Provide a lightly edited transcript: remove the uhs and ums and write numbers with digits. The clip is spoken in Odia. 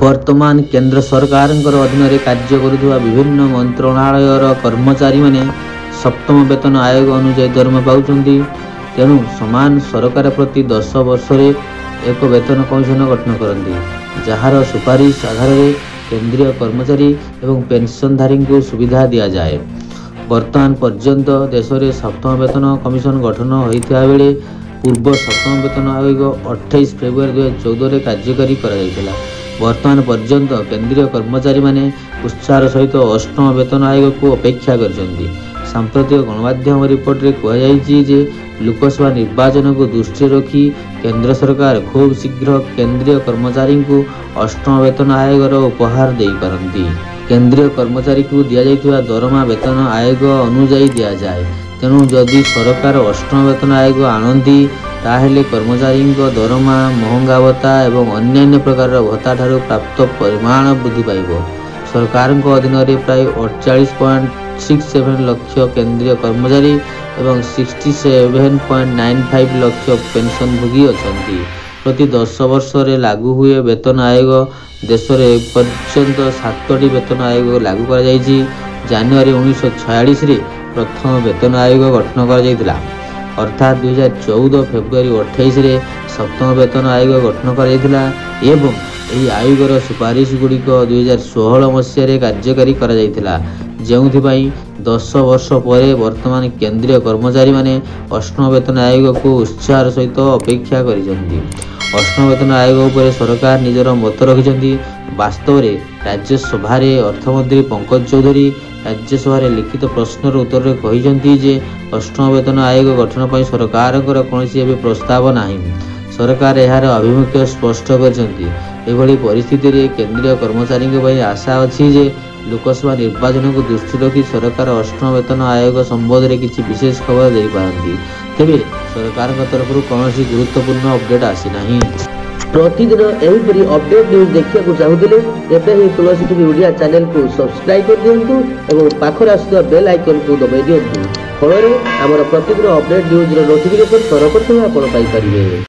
ବର୍ତ୍ତମାନ କେନ୍ଦ୍ର ସରକାରଙ୍କର ଅଧୀନରେ କାର୍ଯ୍ୟ କରୁଥିବା ବିଭିନ୍ନ ମନ୍ତ୍ରଣାଳୟର କର୍ମଚାରୀମାନେ ସପ୍ତମ ବେତନ ଆୟୋଗ ଅନୁଯାୟୀ ଦରମା ପାଉଛନ୍ତି। ତେଣୁ ସମାନ ସରକାର ପ୍ରତି 10 ବର୍ଷରେ ଏକ ବେତନ କମିଶନ ଗଠନ କରନ୍ତି, ଯାହାର ସୁପାରିଶ ଆଧାରରେ କେନ୍ଦ୍ରୀୟ କର୍ମଚାରୀ ଏବଂ ପେନ୍ସନଧାରୀଙ୍କୁ ସୁବିଧା ଦିଆଯାଏ। ବର୍ତ୍ତମାନ ପର୍ଯ୍ୟନ୍ତ ଦେଶରେ ସପ୍ତମ ବେତନ କମିଶନ ଗଠନ ହୋଇଥିବା ବେଳେ ପୂର୍ବ ସପ୍ତମ ବେତନ ଆୟୋଗ 28 ଫେବୃଆରୀ 2014ରେ କାର୍ଯ୍ୟକାରୀ କରାଯାଇଥିଲା। ବର୍ତ୍ତମାନ ପର୍ଯ୍ୟନ୍ତ କେନ୍ଦ୍ରୀୟ କର୍ମଚାରୀମାନେ ଉତ୍ସାହର ସହିତ ଅଷ୍ଟମ ବେତନ ଆୟୋଗକୁ ଅପେକ୍ଷା କରିଛନ୍ତି। ସାମ୍ପ୍ରତିକ ଗଣମାଧ୍ୟମ ରିପୋର୍ଟରେ କୁହାଯାଇଛି ଯେ ଲୋକସଭା ନିର୍ବାଚନକୁ ଦୃଷ୍ଟିରେ ରଖି କେନ୍ଦ୍ର ସରକାର ଖୁବ୍ ଶୀଘ୍ର କେନ୍ଦ୍ରୀୟ କର୍ମଚାରୀଙ୍କୁ ଅଷ୍ଟମ ବେତନ ଆୟୋଗର ଉପହାର ଦେଇପାରନ୍ତି। କେନ୍ଦ୍ରୀୟ କର୍ମଚାରୀଙ୍କୁ ଦିଆଯାଇଥିବା ଦରମା ବେତନ ଆୟୋଗ ଅନୁଯାୟୀ ଦିଆଯାଏ। ତେଣୁ ଯଦି ସରକାର ଅଷ୍ଟମ ବେତନ ଆୟୋଗ ଆଣନ୍ତି, ତାହେଲେ କର୍ମଚାରୀଙ୍କ ଦରମା, ମହଙ୍ଗା ଭତ୍ତା ଏବଂ ଅନ୍ୟାନ୍ୟ ପ୍ରକାରର ଭତ୍ତା ଠାରୁ ପ୍ରାପ୍ତ ପରିମାଣ ବୃଦ୍ଧି ପାଇବ। ସରକାରଙ୍କ ଅଧୀନରେ ପ୍ରାୟ 48.67 ଲକ୍ଷ କେନ୍ଦ୍ରୀୟ କର୍ମଚାରୀ ଏବଂ 67.95 ଲକ୍ଷ ପେନ୍ସନଭୋଗୀ ଅଛନ୍ତି। ପ୍ରତି 10 ବର୍ଷରେ ଲାଗୁ ହୁଏ ବେତନ ଆୟୋଗ। ଦେଶରେ ଏପର୍ଯ୍ୟନ୍ତ 7ଟି ବେତନ ଆୟୋଗ ଲାଗୁ କରାଯାଇଛି। ଜାନୁଆରୀ 1946ରେ ପ୍ରଥମ ବେତନ ଆୟୋଗ ଗଠନ କରାଯାଇଥିଲା। ଅର୍ଥାତ୍ 2014 ଫେବୃଆରୀ 28ରେ ସପ୍ତମ ବେତନ ଆୟୋଗ ଗଠନ କରାଯାଇଥିଲା ଏବଂ ଏହି ଆୟୋଗର ସୁପାରିଶଗୁଡ଼ିକ 2016 ମସିହାରେ କାର୍ଯ୍ୟକାରୀ କରାଯାଇଥିଲା, ଯେଉଁଥିପାଇଁ 10 ବର୍ଷ ପରେ ବର୍ତ୍ତମାନ କେନ୍ଦ୍ରୀୟ କର୍ମଚାରୀମାନେ ଅଷ୍ଟମ ବେତନ ଆୟୋଗକୁ ଉତ୍ସାହର ସହିତ ଅପେକ୍ଷା କରିଛନ୍ତି। ଅଷ୍ଟମ ବେତନ ଆୟୋଗ ଉପରେ ସରକାର ନିଜର ମତ ରଖିଛନ୍ତି। ବାସ୍ତବରେ ରାଜ୍ୟସଭାରେ ଅର୍ଥମନ୍ତ୍ରୀ ପଙ୍କଜ ଚୌଧୁରୀ ରାଜ୍ୟସଭାରେ ଲିଖିତ ପ୍ରଶ୍ନର ଉତ୍ତରରେ କହିଛନ୍ତି ଯେ ଅଷ୍ଟମ ବେତନ ଆୟୋଗ ଗଠନ ପାଇଁ ସରକାରଙ୍କର କୌଣସି ଏବେ ପ୍ରସ୍ତାବ ନାହିଁ। ସରକାର ଏହାର ଆଭିମୁଖ୍ୟ ସ୍ପଷ୍ଟ କରିଛନ୍ତି। ଏଭଳି ପରିସ୍ଥିତିରେ କେନ୍ଦ୍ରୀୟ କର୍ମଚାରୀଙ୍କ ପାଇଁ ଆଶା ଅଛି ଯେ ଲୋକସଭା ନିର୍ବାଚନକୁ ଦୃଷ୍ଟିରେ ରଖି ସରକାର ଅଷ୍ଟମ ବେତନ ଆୟୋଗ ସମ୍ବନ୍ଧରେ କିଛି ବିଶେଷ ଖବର ଦେଇପାରନ୍ତି। ତେବେ ସରକାରଙ୍କ ତରଫରୁ କୌଣସି ଗୁରୁତ୍ୱପୂର୍ଣ୍ଣ ଅପଡେଟ୍ ଆସିନାହିଁ। ପ୍ରତିଦିନ ଏହିପରି ଅପଡେଟ୍ ନ୍ୟୁଜ୍ ଦେଖିବାକୁ ଚାହୁଁଥିଲେ ଏବେ ହିଁ ତୁଳସୀ ଟିଭି ଓଡ଼ିଆ ଚ୍ୟାନେଲକୁ ସବସ୍କ୍ରାଇବ୍ କରିଦିଅନ୍ତୁ ଏବଂ ପାଖରେ ଆସୁଥିବା ବେଲ୍ ଆଇକନ୍କୁ ଦବାଇ ଦିଅନ୍ତୁ। ଫଳରେ ଆମର ପ୍ରତିଦିନ ଅପଡେଟ୍ ନ୍ୟୁଜ୍ର ନୋଟିଫିକେସନ୍ ସର୍ବପ୍ରଥମେ ଆପଣ ପାଇପାରିବେ।